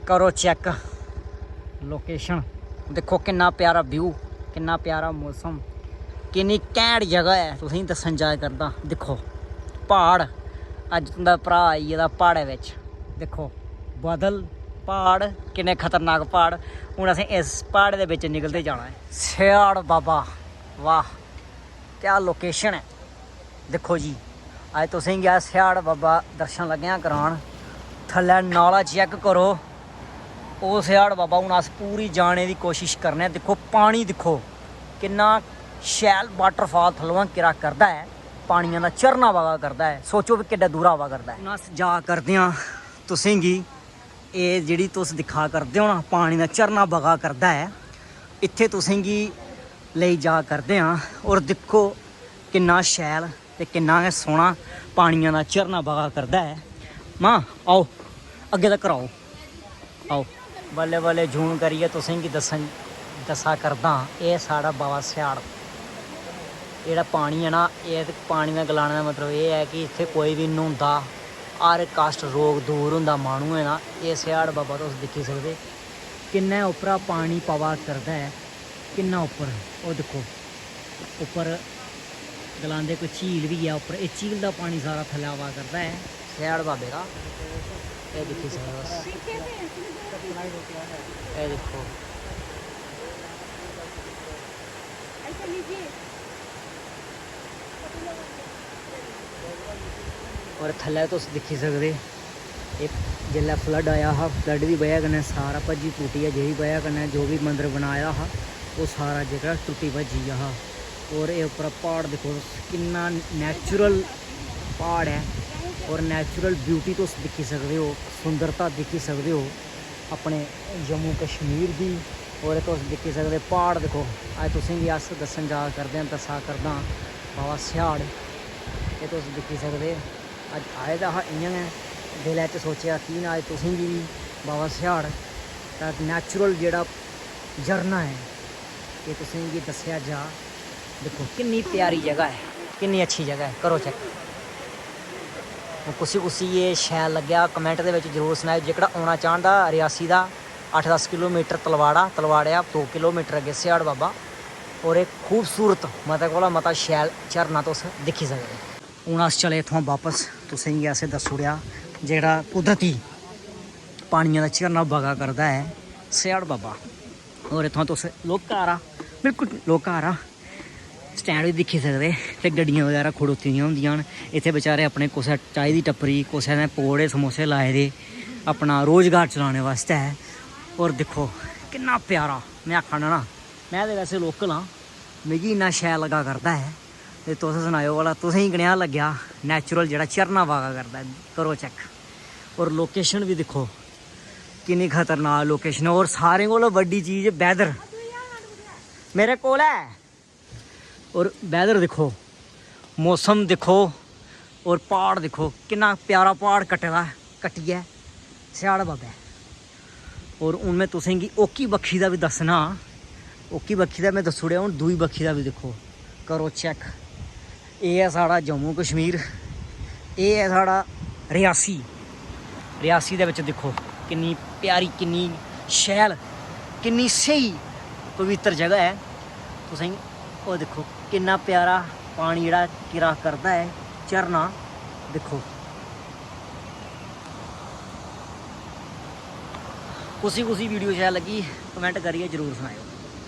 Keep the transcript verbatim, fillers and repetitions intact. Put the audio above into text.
करो check location, दिक्खो किन्ना प्यारा व्यू, किन्ना प्यारा मौसम, किन्नी घैंट जगह ऐ। तुसेंगी दस्सन जा करदा, दिक्खो प्हाड़। अज्ज तुं'दा भ्राऽ आई गेदा प्हाड़ै बिच, दिक्खो बादल, प्हाड़, किन्ने खतरनाक प्हाड़। हून असें इस प्हाड़ै दे बिच निकलदे जाना ऐ। सियाढ़ बाबा, वाह क्या लोकेशन ऐ। दिक्खो जी, अज्ज तुसेंगी अस सियाढ़ बाबा दर्शन लग्गे आं करान। थल्लै नाला चैक करो, ओह् सियाढ़ बाबा। हून अस पूरी जाने दी कोशिश करने आं। दिक्खो पानी, दिक्खो किन्ना शैल वाटरफाल थल्लोआं किरा करदा ऐ, पानियां दा झरना बगा करदा ऐ। सोचो भी किड्डा दूरा आवा करदा ऐ। हून अस जा करदे आं, तुसेंगी एह् जेह्ड़ी तुस दिक्खा करदे ओ ना, पानी दा झरना बगा करदा ऐ, इत्थै तुसेंगी लेई जा करदे आं। और दिक्खो किन्ना शैल ते किन्ना गै सोह्ना पानियां दा झरना बगा करदा ऐ। मां, आओ, अग्गें तक्कर आओ, आओ। बल्लें बल्लें जूम करियै तुसेंगी दस्सन, दस्सा करदा आं। एह् साढ़ा बाबा सियाढ़। एह् जेह्ड़ा पानी ऐ ना, एह् ते पानी दा गलाने दा मतलब एह् ऐ कि इत्थै कोई बी न्हौंदा, हर कश्ट रोग दूर होंदा माह्नुएं दा। एह् सियाढ़ बाबा तुस दिक्खी सकदे, किन्ना उप्परा पानी पवा करदा ऐ, किन्ना उप्पर। ओह् दिक्खो, उप्पर गलांदे कोई झील बी ऐ उप्पर। एह् झील दा पानी सारा थल्लै आवा करदा ऐ सियाढ़ बाबे दा। एह् दिक्खी सकदे तुस, एह् दिक्खो। और थल्लै तुस दिक्खी सकदे, एह् जेल्लै फ्लड आया हा, फ्लड दी बजह कन्नै सारा भज्जी त्रुट्टियै, जेह्दी बजह कन्नै जो बी मंदर बनाए दा हा, ओह् सारा जेह्का त्रुट्टी भज्जी गेआ हा। और एह् उप्परा प्हाड़ दिक्खो तुस, किन्ना नैचुरल प्हाड़ ऐ। और नैचुरल ब्यूटी तुस दिक्खी सकदे ओ, सुंदरता दिक्खी सकदे ओ अपने जम्मू कश्मीर दी। और तुस दिक्खी सकदे प्हाड़ दिक्खो, अज्ज तुसेंगी अस दस्सन जा करदे आं, दस्सा करदा आं बाबा सियाढ़। एह् तुस दिक्खी सकदे, अज्ज आए दा हा इ'यां गै, दिलै च सोचेआ की ना अज्ज तुसेंगी बी बाबा सियाढ़ दा नैचुरल जेह्ड़ा झरना ऐ, एह् तुसेंगी दस्सेआ जा। दिक्खो किन्नी प्यारी जगह ऐ, किन्नी अच्छी जगह ऐ, करो चैक। कुसी कुसी एह् शैल लग्गेआ, कमैंट दे बिच जरूर सनाएओ। जेह्कड़ा औना चांह्दा रियासी दा, अट्ठ दस किलोमीटर तलवाड़ा, तलवाड़ेआ दो किलोमीटर अग्गें सियाढ़ बाबा। और एह् खूबसूरत, मते कोला मता शैल झरना तुस दिक्खी सकदे। हून अस चले इत्थुआं बापस, तुसेंगी असें दस्सी ओड़ेआ जेह्ड़ा कुदरती पानियै दा झरना बगा करदा ऐ सियाढ़ बाबा। और इत्थुआं तुस लौह्का हारा, बिल्कुल लौह्का हारा स्टैंड बी दिक्खी सकदे, ते गड्डियां बगैरा खड़ोती दियां होंदियां न इत्थै। बेचारे अपने कुसै चाही दी टप्परी, कुसै ने पकौड़े समोसे लाए दे अपना रोजगार चलाने बास्तै। और दिक्खो किन्ना प्यारा, में आखा ना ना, में ते वैसे लोकल आं, मिगी इन्ना शैल लग्गा करदा ऐ। ते तुस सनाएओ भला तुसेंगी कनेहा लग्गेआ नैचुरल जेह्ड़ा झरना बगा करदा ऐ, करो चैक। और लोकेशन बी दिक्खो किन्नी खतरनाक लोकेशन ऐ। और सारें कोला बड्डी चीज वैदर मेरे कोल ऐ। और वैदर दिक्खो, मौसम दिक्खो, और प्हाड़ दिक्खो, किन्ना प्यारा प्हाड़ कट्टे दा ऐ, कट्टियै सियाढ़ बाबै। और हून में तुसेंगी ओह्की बक्खी दा बी दस्सना, ओह्की बक्खी दा में दस्सी ओड़ेआ, हून दूई बक्खी दा बी दिक्खो, करो चैक। एह् ऐ साढ़ा जम्मू कश्मीर, एह् ऐ साढ़ा रियासी। रियासी दे बिच दिक्खो किन्नी प्यारी, किन्नी शैल, किन्नी स्हेई पवित्र जगह ऐ। तुसेंगी ओह् दिक्खो किन्ना प्यारा पानी जेह्ड़ा किरा करदा ऐ, झरना दिक्खो। कुसी कुसी वीडियो शैल लग्गी, कमेंट करियै जरूर सनाएओ।